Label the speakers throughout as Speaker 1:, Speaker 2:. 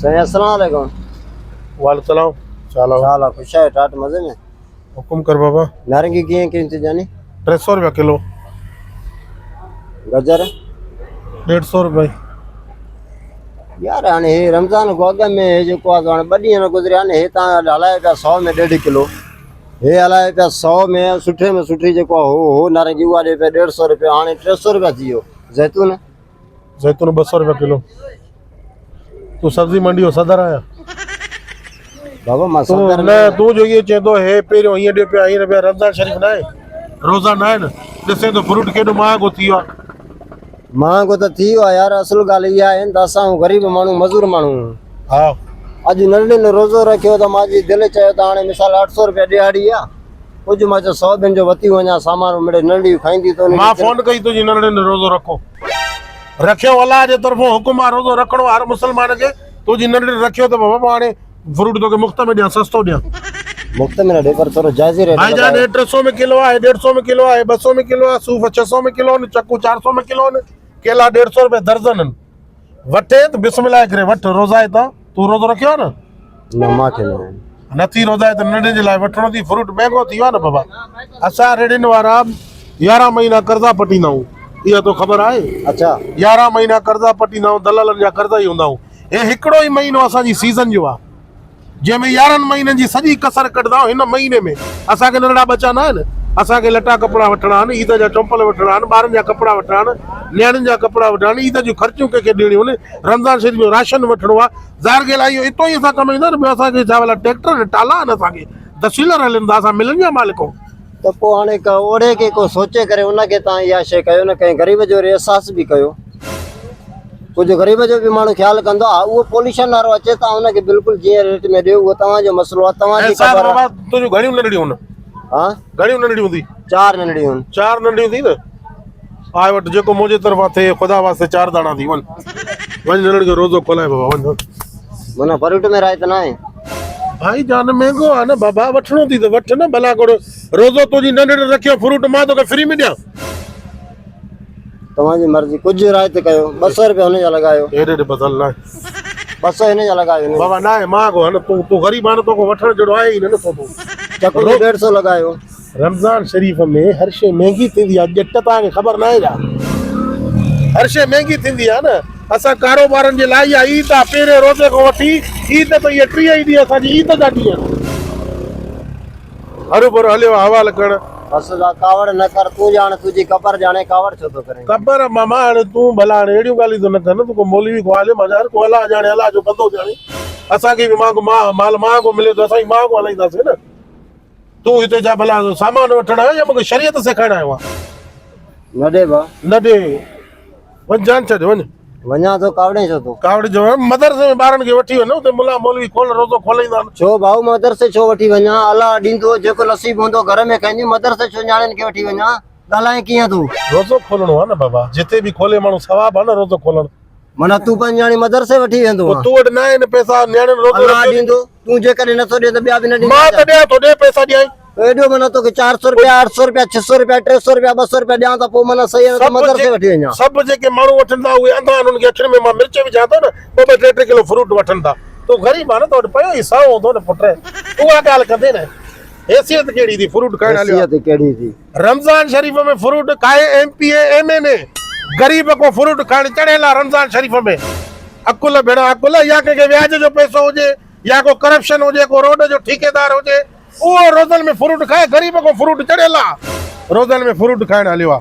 Speaker 1: سائين السلام عليڪم.
Speaker 2: وعليڪم السلام ڇا حال آ؟
Speaker 1: ڇا حال آ خوش آهيو ٽاٽ مزي ۾؟
Speaker 2: حڪم ڪر بابا.
Speaker 1: نارنگي ڪيئن ڪيون ٿي جاني؟
Speaker 2: 300 روپيا ڪلو.
Speaker 1: گجر؟
Speaker 2: 150 روپيا.
Speaker 1: يار هاڻي هي رمضان کان اڳ ۾ هي جيڪو آ هاڻي ٻه ڏينهن نه گذريا آهن هي تان هلايو پيا 100 ۾ ڏيڍ ڪلو هي هلايو پيا 100 ۾ سٺي ۾ سٺي جيڪو آ هو هو نارنگي اها ڏي پيا 150 روپيا هاڻي 300 روپيا ٿي ويو زيتون
Speaker 2: زيتون 200 روپيا ڪلو. تون سبزي منڊي جو صدر آهيان.
Speaker 1: بابا مان صدر
Speaker 2: نه تون جو ائين چئين ٿو هي پهريون هيئن ڏيو پيا هيئن پيا رمضان شريف نه آهي روزا نه آهن ڏسين ٿو فروٽ ڪيڏو مهانگو ٿي ويو آهي.
Speaker 1: مهانگو ته ٿي ويو آهي يار اصل ڳالهه اها آهي ته اسان غريب ماڻهو مزور ماڻهو
Speaker 2: ها
Speaker 1: اڄ ننڍڙين روزو رکيو ته مان جي دل چيو ته هاڻي مثال 800 روپيا ڏهاڙي آ ڪجهه مان چيو سو ٻن جو وتي وڃان سامان مڙي ننڍڙيون کائينديون ته
Speaker 2: مان فون ڪئي تنهنجي ننڍڙين روزو رکو رکيو الله جي طرفون حڪم آ روزو رکڻو هر مسلمان کي تنهنجي ننڍڙين رکيو ته بابا هاڻي فروٽ توکي مفت ۾ ڏيان سستو ڏيان.
Speaker 1: مفت ۾ نه ڏي پر ٿورو جائزي ريٽ
Speaker 2: ڀائي جان هي 300 ۾ ڪلو آهي 150 ۾ ڪلو آهي 200 ۾ ڪلو آهي صوف 600 ۾ ڪلو آهن چڪو 400 ۾ ڪلو آهن ڪيلا 150 روپيه درزن آهن وٺي ته بسم الله ڪري وٺ روزا آهي ته تون روزو رکيو آهي نه
Speaker 1: نه مان کي نه
Speaker 2: نه ٿي روزا آهي ته ننڍن جي لاء وٺڻو ٿي فروٽ مهنگو ٿي ويو آهي نه بابا اسان ريڙهين وارا 11 مهينا قرضا پٽيندا آهيون اها تو خبر آهي
Speaker 1: اچھا
Speaker 2: 11 مهينا قرضا پٽيندا آهيون دلالن جا قرضا ئي هوندا آهيون هي هڪڙو ئي مهينو اسان جي سيزن جو آ جنهن ۾ 11 مهينن جي سڄي ڪسر ڪڍندا آهيون هن مهيني ۾ اسان کي ننڍڙا ٻچا نه آهن اسان کي لٽا ڪپڙا وٺڻا آهن عيد جا چمپل وٺڻا آهن ٻارن جا ڪپڙا وٺڻا آهن نياڻين جا ڪپڙا وٺڻا آهن عيد جون خرچيون ڪنهن کي ڏيڻيون آهن رمضان شريف جو راشن وٺڻو آ ظاهر ڳالهه آهي اهو اتو ئي اسان ڪمائيندا آهيون ٻيو اسان کي ڇا ڀلا ٽريڪٽر آهن ٽالا آهن اسان کي دسيلر هلن ٿا اسان ملن جا مالڪ آهيون.
Speaker 1: ته پوء هاڻي ڪا اوڙي کي ڪو سوچي ڪري ان کي تان اها شيء ڪيو نه ڪنهن غريب جو وري احساس به ڪيو ڪجهه غريب جو به ماڻهو خيال ڪندو آهي اهو پوليوشن وارو اچي تان ان کي بلڪل جيئن ريٽ ۾ ڏيو اهو توهان جو مسئلو آهي توهان جي
Speaker 2: احساس
Speaker 1: خبر
Speaker 2: بابا تنهنجون گهڻيون ننڍڙيون هن
Speaker 1: ها
Speaker 2: گهڻيون ننڍڙيون هوندي
Speaker 1: چار ننڍڙيون هن
Speaker 2: چار ننڍڙيون ٿي نه آء وٽ جيڪو منهنجي طرفان ٿئي خدا واسطي چار داڻا ٿي وڃ وڃ ننڍڙ کي روزو کولائي بابا وڃ وڃ.
Speaker 1: معنيٰ فروٽ ۾ رائت ناهي.
Speaker 2: ڀائي جان مهنگو آ نه بابا وٺڻو ٿي ته وٺ نه ڀلا ڪوڙ روزو تنهنجي ننڍڙ رکيو فروٽ مان توکي فري ۾ ڏيان.
Speaker 1: توهان جي مرضي ڪجهه رعايت ڪيو 200 روپيا هن جا لڳايو.
Speaker 2: ايڏي ڏي بدل ناهي.
Speaker 1: 200 هن جا لڳايو هن جا.
Speaker 2: بابا ناهي مهانگو آ نه تون تون غريب آ نه توکان وٺڻ جهڙو آهي ئي نه نه سودو.
Speaker 1: چڪو 150 لڳايو.
Speaker 2: رمضان شريف ۾ هر شيء مهنگي ٿيندي آ ڄٽ توهان کي خبر ناهي ڇا هر شيء مهنگي ٿيندي آ نه اسان ڪاروبارن جي لاء اها عيد آ پهرين روزي کان وٺي عيد تائين اهي 30 ئي ڏينهن اسان جي عيد جا ڏينهن آهن هروڀرو هليو آ حوال ڪرڻ.
Speaker 1: بس لا ڪاوڙ نه ڪر تون ڄاڻ تنهنجي قبر ڄاڻي ڪاوڙ ڇو ٿو ڪرين.
Speaker 2: قبر ماما هاڻي تون ڀلا هاڻي اهڙيون ڳالهيون ته نه ڪر نه تون ڪو مولوي ڪو عالم آ هر ڪو الله ڄاڻي الله جو بندو ڄاڻي اسان کي به مهانگو مال مهانگو ملي ٿو اسان به مهانگو هلائينداسين نه. تون هتي ڇا ڀلا سامان وٺڻ آيو يا مونکي شريعت سيکارڻ آيو آهين؟
Speaker 1: نه ڏي با.
Speaker 2: نه ڏي. وڃ جان ڇڏ وڃ.
Speaker 1: وڃان ٿو ڪاوڙين ڇو ٿو؟
Speaker 2: ڪاوڙ جو مدرسي ۾ ٻارن کي وٺي وڃ اتي ملا مولوي کول روزو کولائيندا آهن.
Speaker 1: ڇو ڀائو مدرسي ڇو وٺي وڃان الله ڏيندو جيڪو نصيب هوندو گهر ۾ کائينديون مدرسي ڇو نياڻين کي وٺي وڃان ڳالهائين ڪيئن تون.
Speaker 2: روزو کولڻو آهي نه بابا جتي به کولي ماڻهو ثواب آهي نه روزو کولڻ.
Speaker 1: معنيٰ تون پنهنجي نياڻي مدرسي وٺي ويندو آهين.
Speaker 2: تو وٽ نه آهن پئسا نياڻين روزو
Speaker 1: الله ڏيندو تون جيڪڏهن نٿو ڏين ته ٻيا به نه ڏيندا.
Speaker 2: مان ته ڏيان ٿو ڏي پئسا ڏيائين.
Speaker 1: ايڏو معنيٰ توکي 400 روپيا 800 روپيا 600 روپيا 300 روپيا 200 روپيا ڏيان ته پوء معنيٰ صحيح آهي نه ته مدرسي وٺي وڃان.
Speaker 2: سڀ جيڪي ماڻهو وٺن ٿا اهي انڌا آهن انهن کي اکين ۾ مان مرچ وجهان ٿو نه ٻه ٻه ٽي ٽي ڪلو فروٽ وٺن ٿا. تون غريب آهين نه تو وٽ پيو ئي سائو هوندو نه پٽ اها ڳالهه ڪندين نه حيثيت ڪهڙي ٿي فروٽ کائڻ هليو آهين.
Speaker 1: حيثيت ڪهڙي ٿي.
Speaker 2: رمضان شريف ۾ فروٽ کائي M P A M N A غريب ڪو فروٽ کائڻ چڙهيل آ رمضان شريف ۾ عقل ڀيڻا عقل يا ڪنهن کي وياج جو پئسو هجي يا ڪو ڪرپشن هجي ڪو روڊ جو ٺيڪيدار هجي اهو روزن ۾ فروٽ کائي غريب ڪو فروٽ چڙهيل آ روزن ۾ فروٽ کائڻ هليو آ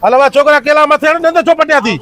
Speaker 2: هل وا ڇوڪرا ڪيلا مٿي هڻ ڏند ڇو پٽيا ٿي.